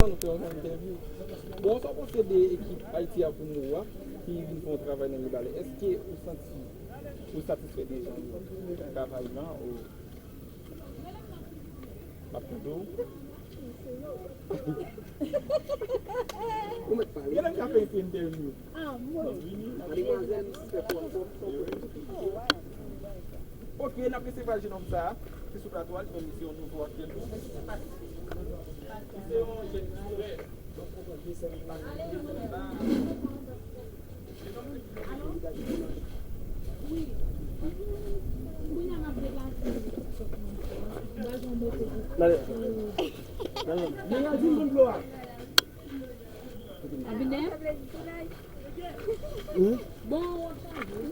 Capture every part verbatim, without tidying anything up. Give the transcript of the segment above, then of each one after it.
Nou fè yon entèvyou. Bon, sa w panse de ekip Ayiti a pou mou a ki vin fè yon travay nan Mibalè? Èske ou santi ou satisfè de jan yo travay lan ou m ap tande w? Ou mèt pale. Genlè m ka fè yon ti entèvyou. Ah, mwen. Mademoiselle, respect for, for, for. Ok, n ap resevwa jennonm sa a ki sou plato a, li menm li se yon nouvo aktè nou. Li se yon jèn aktè. Donk, ou konn li se li pa. Wi. Kounye a m ap deplase. Mwen gen yon moto pou. Abinè? Bon, w ap chaje.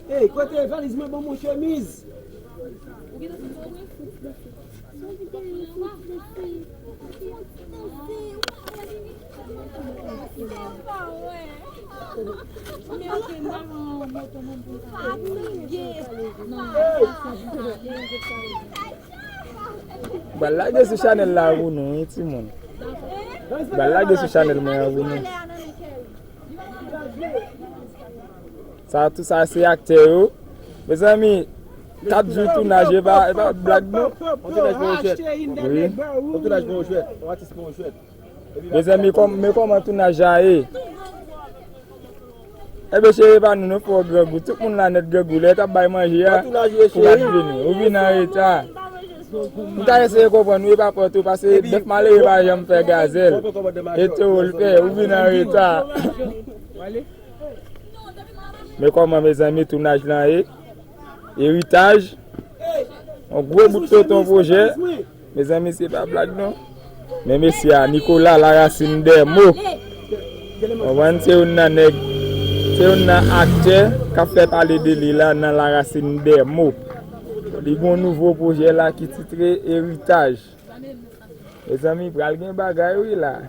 Ey, kote valiz mwen? Ban mwen chemiz. Ba lage sou chanèl la pou nou, wi, timoun. Ba lage sou chanèl mwen an pou nou. Sa, tout sa, se aktè yo. Mezanmi, kat jou tounaj, e pa, e pa blag, non. On tounaj pou yon chwèt. Wi. On tounaj pou yon chwèt. On atis pou yon chwèt. Mezanmi, kòm, men kòman tounaj a ye? Ebyen, cheri, pa nou, nou fò grangou. Tout moun la nèt grangou. Lè y ap bay manje a, ou pa t vini. Ou vin an reta. M ta eseye konprann, wi, pa pòt ou, paske bèf malere pa janm fè gazèl. E towo l fè, ou vin an reta. Men kòman, mezanmi, tounaj lan ye? Eritaj. Yon gwo bout tonton pwojè. Mezanmi, se pa blag, non. Men mesye a, Nicolas Laracine des Mots. Konprann, se youn nan nèg, se youn nan aktè k ap fè pale de li la nan Laracine des Mots. Li gen yon nouvo pwojè la ki titre Eritaj. Mezanmi, pral gen bagay, wi, la.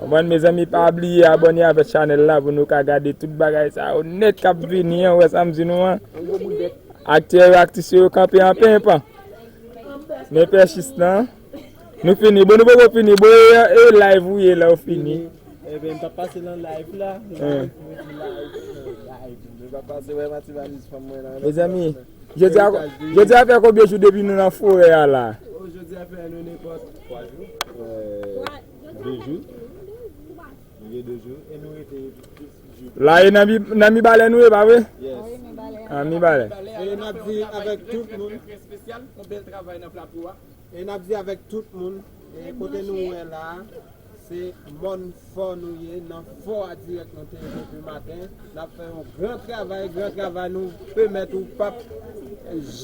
Konprann, mezanmi, pa bliye abòne avèk chanèl la pou nou ka gade tout bagay sa yo nèt k ap vini an, ou wè sa m di nou an. Aktè yo, aktris yo, yo kanpe an penpan. Men pèchis lan, nou fini. Bon, nou poko fini. Bon, e, e live ou ye la ou fini. Ebyen, m p ap pase nan live la. Live, live, live. M p ap pase wè Mati Valiz fanm mwen la. Mezanmi, jodi a, jodi a fè konbyen jou depi nou nan forè a la? Oh, jodi a fè nou nenpòt twa jou. De jou. Nou gen de jou. E nou rete plis jou. La e nan Mi, nan Mibalè nou ye, pa vre? Yes. Wi, Mibalè. Ah, Mibalè. E n ap di avèk tout moun. Yon bèl travay nan plato a. E n ap di avèk tout moun, e kote nou wè la, se mòn Fò nou ye, nan Fò a dirèk nou te ye depi maten. N ap fè yon gran travay, gran travay nou pèmèt ou p ap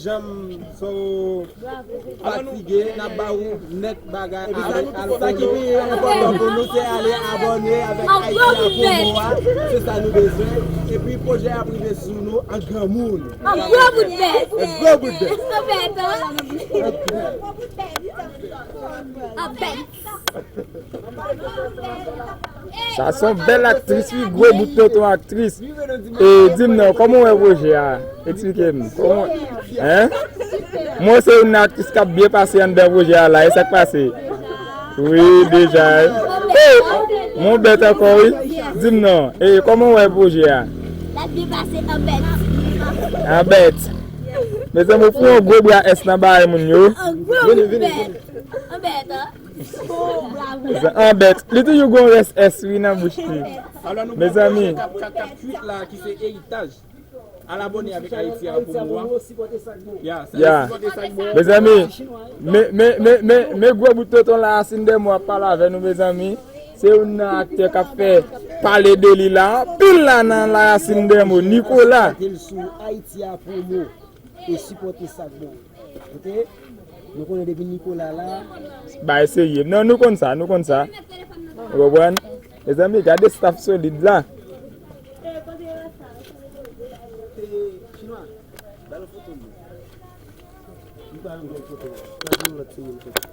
janm so fatige. N ap ba ou nèt bagay avèk Alfredo. Sa ki pi enpòtan pou nou, se ale abòne avèk Ayiti a Promo a. Se sa nou bezwen. Epi pwojè a ap rive sou nou an granmoun. An gwo bout bèt. An gwo bout bèt. An bèt, an. An bèt. Sa se yon bèl aktris, wi, gwo bout tonton aktris. E, di m non, kòman w wè pwojè a? Eksplike m. Kòman, en? Mwen se youn nan aktris k ap byen pase anndan pwojè a la, e sa k pase? Wi, deja. Mwen bèt ankò, wi. Di m non. E, kòman w wè pwojè a? L ap byen pase an bèt. An bèt. Mezanmi, ou fè yon gwo bra S nan bagay moun yo. An gwo bout bèt. An bèt, an. An bèt. Li toujou gon rès S wi nan bouch li. Mezanmi. K ap, k ap, k ap kwit la ki se Eritaj. Al abòne avèk Ayiti a pou mwa. Ya, sa yo sipòte sa k bon. Mezanmi, men, men, men, men, men gwo bout tonton Laracine des Mots ap pale avè nou, mezanmi. Se youn nan aktè k ap fè pale de li la anpil la nan Laracine des Mots, Nicolas. Sipòte l sou Ayiti a Promo. E sipòte sa k bon. Ok? Nou konnen depi Nicolas la. Bay serye. Non, nou konn sa, nou konn sa. Ou konprann? Mezanmi, gade staff solid la. Chinwa, ba l foto m. Li pa yon bèl foto. Pa di yon lòt timoun foto.